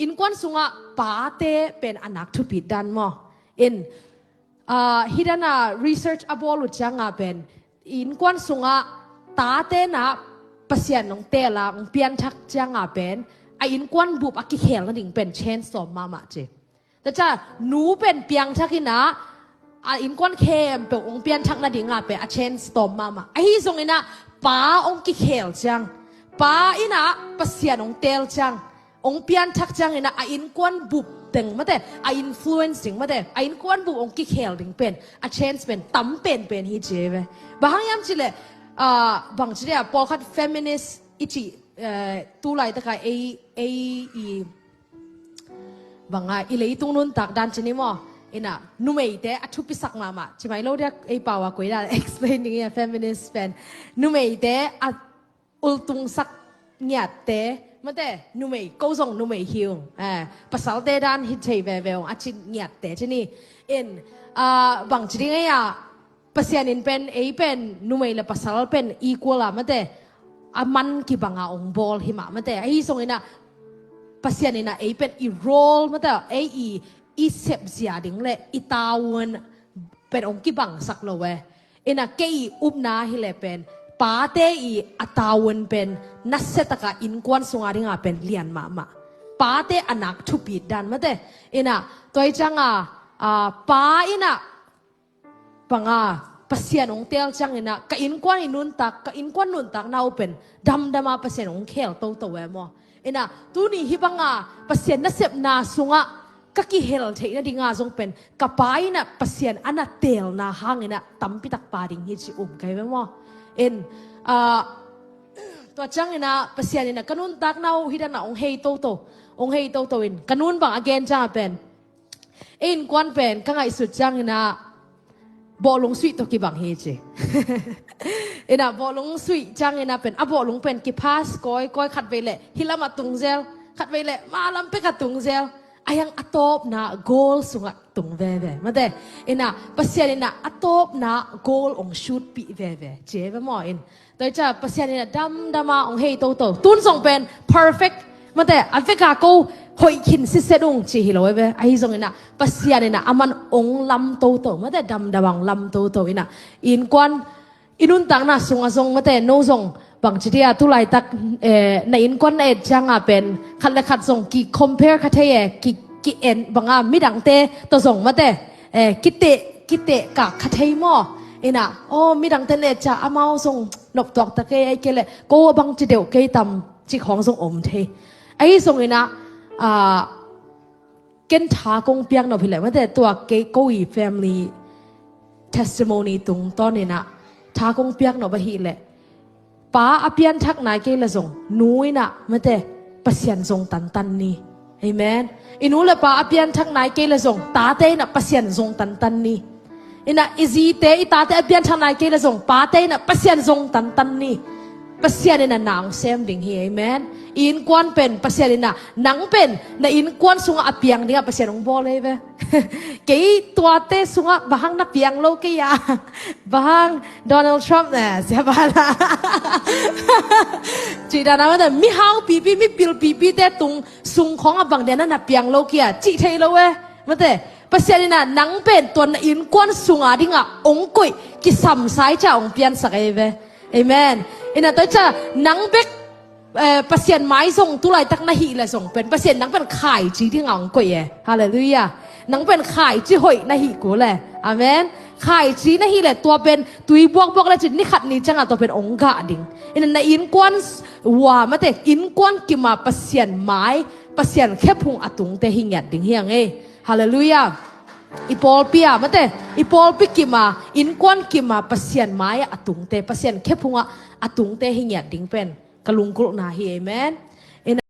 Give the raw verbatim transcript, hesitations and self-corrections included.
Innkuan sungah pate pen a nak thupit dan maw? In, ah, hih dan a research a bawl uh ciangah pen innkuan sungah tate na Pasian hong teel a hong pianthak ciangah pen a innkuan bup a kikhel nading pen chance tawm mahmah ci. Tua ciang nu pen piangthak in ah a innkuan khempeuh hong pianthak nadingah pen a chance tawm mahmah. Ahi zongin ah pa hong kikhel ciang, pa in ah Pasian hong teel ciang, hong pianthak ciangin ah a innkuan bup teng mate, a influence ding mate, a innkuan bup hong kikhel ding pen a chance pen tam penpen hi ci ve. Bang hang hiam cih leh, ah, bang ci dia, pawlkhat feminist i cih, eh, tu laitak a ei, ei i bang a i leitung nuntak dan ci ni maw? In ah numeite a thupisak mahmah, ci mai lo dia, ei pau a koi dan explain ding hi a, feminist pen. Numeite a ultungsak ngiatte mate, numei, ko zong numei hi ung. Eh, pasalte dan hi thei veve ung a ci ngiatte ci ni. In, ah, bang ci ding ei a, Pasian in pen, ei pen numei le pasal pen equal a mate, a man kibang a hong bawl hi mah mate. Ahi zongin ah Pasian in ah ei pen i role mate, ei i, i sepzia ding le i tavuan pen hong kibangsak lo e. In ah kei i upna hi leh pen pate i a tavuan pen nasia tak a innkuan sung a dingah pen lian mahmah. Pate a nak thupit dan mate. In ah tua hi ciangah, ah, pa in ah bang a, Pasian hong teel ciangin ah ka innkuan i nuntak, ka innkuan nuntakna uh pen damdam a Pasian hong khel toto e maw? In ah tuni hih bang a Pasian nasepna sungah ka kihel theih nading a zong pen ka pa in ah Pasian a na teelna hangin ah tampi tak pa ding hi ci um ka hi ve maw? In, ah, tua ciangin ah Pasian in ah ka nuntakna uh hih dan ah hong hei toto, hong hei toto in ka nu'n bang a gen ciangah pen, ei innkuan pen ka ngaihsut ciangin ah bawhlung suih tawh kibang hi ci. In ah bawhlung suih ciangin ah pen a bawhlung pen kipass kawikawi, khatvei leh hih lamah tung zel, khatvei leh mah lam pekah tung zel. Ahi hang a tawpna goal sungah tung veve mate. In ah Pasian in ah a tawpna goal hong shootpih veve ci e ve maw? In tua hi ciang Pasian in ah damdam a hong hei toto. Tu'n zong pen perfect mate, a vek a ko hoih khin sitset ung ci hi lo e ve. Ahi zongin ah Pasian in ah a man hong lam toto mate, damdam a hong lam toto. In ah innkuan i nuntakna sungah zong mate, no zong bang ci dia tu laitak, eh, na innkuan na et ciangah pen khat le khat zong ki compare kha thei e, ki, ki en bang a midangte tawh zong mate, eh, kiteh, kiteh kak kha thei maw? In ah, aw, midangte na et ciang amau zong noptuak ta kei, ahih kei leh ko a bang ci deuh kei tam ci khawng zong om thei. Ahi zongin ah, ah, ken tha kong piak nop hi leh mate, tua kei ko i family testimony tungtawn in ah tha kong piak nop ahih leh pa a pianthak nai kei leh zong nu in ah mate Pasian zong tantan ni. Amen. I nu le pa a pianthak nai kei leh zong tate in ah Pasian zong tantan ni. In ah i zite i tate a pianthak nai kei leh zong pate in ah Pasian zong tantan ni. Pasian in ah na hong sem ding hi. Amen. I innkuan pen Pasian in ah nang pen na innkuan sungah a piang dingah Pasian hong bawl hi ve. Kei tuate sungah bang hang na piang lo kei a, bang hang Donald Trump ne sia bala cih dan a mate, mihau pipi, mipil pipite tung sung khawngah bang dia na na piang lo kei a cih thei lo e. Mate, Pasian in ah nang pen tua na innkuan sung a dingah hong koih, kisam sa hi ciang hong piansak ahi ve. Amen. In ah tua hi ciang nang bek, eh, Pasian mai zong tu laitak na hih leh zong pen Pasian nang pen khaici dingah hong koih e. Halleluiah. Nang pen khaici hoih na hih kul e. Amen. Khaici na hih leh tua pen tui buakbuak lecin ni khat ni ciangah tua pen hong gah ding. In ah na innkuan ua mate, innkuan kim a Pasian mai, Pasian khephung a tungte hi ngiat ding hi hang e. Halleluiah. I pawlpi a mate, i pawlpi kim a, innkuan kim a Pasian mai a tungte, Pasian khephung a tungte hi ngiat ding pen ka lunggulhna hi. Amen.